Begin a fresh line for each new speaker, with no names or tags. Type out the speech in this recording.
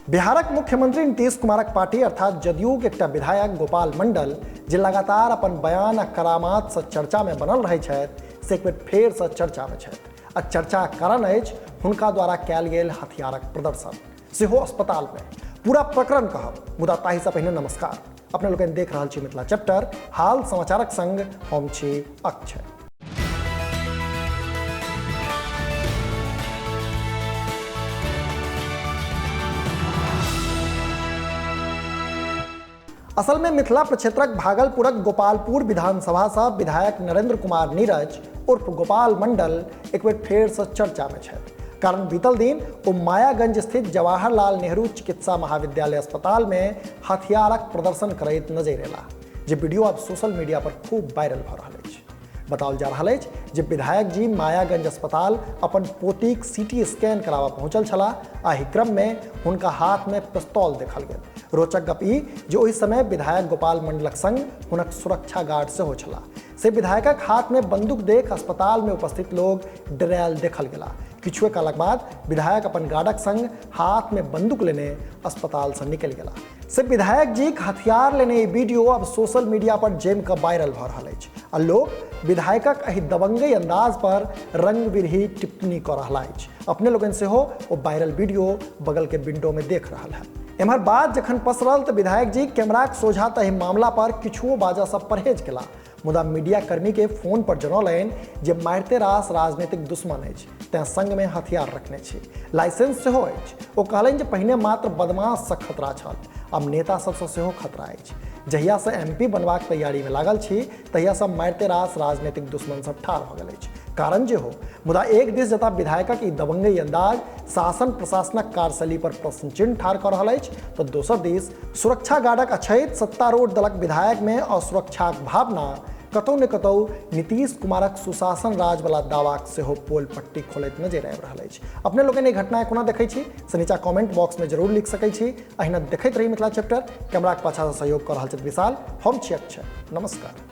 बिहारक मुख्यमंत्री नीतीश कुमारक पार्टी अर्थात जदयूक एकटा विधायक गोपाल मंडल जे लगातार अपन बयान आ करामातसँ चर्चामे बनल रहै छथि, से एक बेर फेरसँ चर्चामे छथि। आ चर्चाक कारण अछि हुनका द्वारा कयल गेल हथियारक प्रदर्शन, सेहो अस्पतालमे। पूरा प्रकरण कहब, मुदा ताहिसँ पहिने नमस्कार। अपने लोकनि देख रहल छी मिथिला चैप्टर, हाल समाचारक संग हम छी अक्षय। असल में मिथिला प्रक्षेत्रक भागलपुरक गोपालपुर विधानसभा से विधायक नरेंद्र कुमार नीरज उर्फ गोपाल मंडल एक बेर फेर से चर्चा में छथि। कारण बीतल दिन ओ मायागंज स्थित जवाहरलाल नेहरू चिकित्सा महाविद्यालय अस्पताल में हथियारक प्रदर्शन करैत नजरि एला, जे वीडियो आब सोशल मीडिया पर खूब वायरल भऽ रहल अछि। बताओल जा रहल अछि जे विधायक जी मायागंज अस्पताल अपन पोतीक सीटी स्कैन कराबऽ पहुंचल छलाह। एहि क्रम में हुनका हाथ में पिस्तौल देखल गेल। रोचक गप ई जे ओहि समय विधायक गोपाल मंडलक संग हुनक सुरक्षा गार्ड सेहो छलाह। से विधायकक हाथ में बंदूक देख अस्पताल में उपस्थित लोग डरायल देखल गेला। किछुए कालक बाद विधायक अपन गार्डक संग हाथ में बंदूक लेने अस्पताल से निकलि गेला। से विधायक जीक हथियार लेने ई वीडियो अब सोशल मीडिया पर जमि कऽ वायरल भऽ रहल अछि आ लोक विधायकक एहि दबंगई अंदाज पर रंग बिरही टिप्पणी कऽ रहला अछि। अपने लोकनि सेहो ओ वायरल वीडियो बगल के विंडो में देख रहल है। एम्हर बात जखन पसरल तऽ विधायक जी कैमराक सोझा तऽ एहि मामला पर किछुओ बाजऽसँ परहेज केला, मुदा मीडिया कर्मी के फोन पर जनौलनि जे मारिते रास राजनीतिक दुश्मन अछि, तें संग में हथियार रखने छी, लाइसेंस सेहो अछि। ओ कहलनि जे पहिने मात्र बदमाशसँ खतरा छल, आब नेता सबसँ सेहो खतरा अछि। जहियासँ एमपी बनबाक तैयारी में लागल छी तहियासँ मारिते रास राजनीतिक दुश्मन सब ठाढ़ भऽ गेल अछि। कारण जे हो, मुदा एक दिस जतऽ विधायकक ई दबंगई अंदाज शासन प्रशासनक कार्यशैली पर प्रश्न चिन्ह ठाढ़ कऽ रहल अछि, तऽ दोसर दिस सुरक्षा गार्डक अछैत सत्तारूढ़ दलक विधायक में असुरक्षाक भावना कतौ ने कतौ नीतीश कुमारक सुशासन राजवला दावाक सेहो पोल पट्टी खोलैत नजरि आबि रहल अछि। अपने लोकनि एहि घटना कोना देखै छी से नीचा कमेंट बॉक्स में जरूर लिख सकै छी। अहिना देखैत रही मिथिला चैप्टर। कैमराक पाछासँ सहयोग कऽ रहल छथि विशाल, हम छी अक्षय। नमस्कार।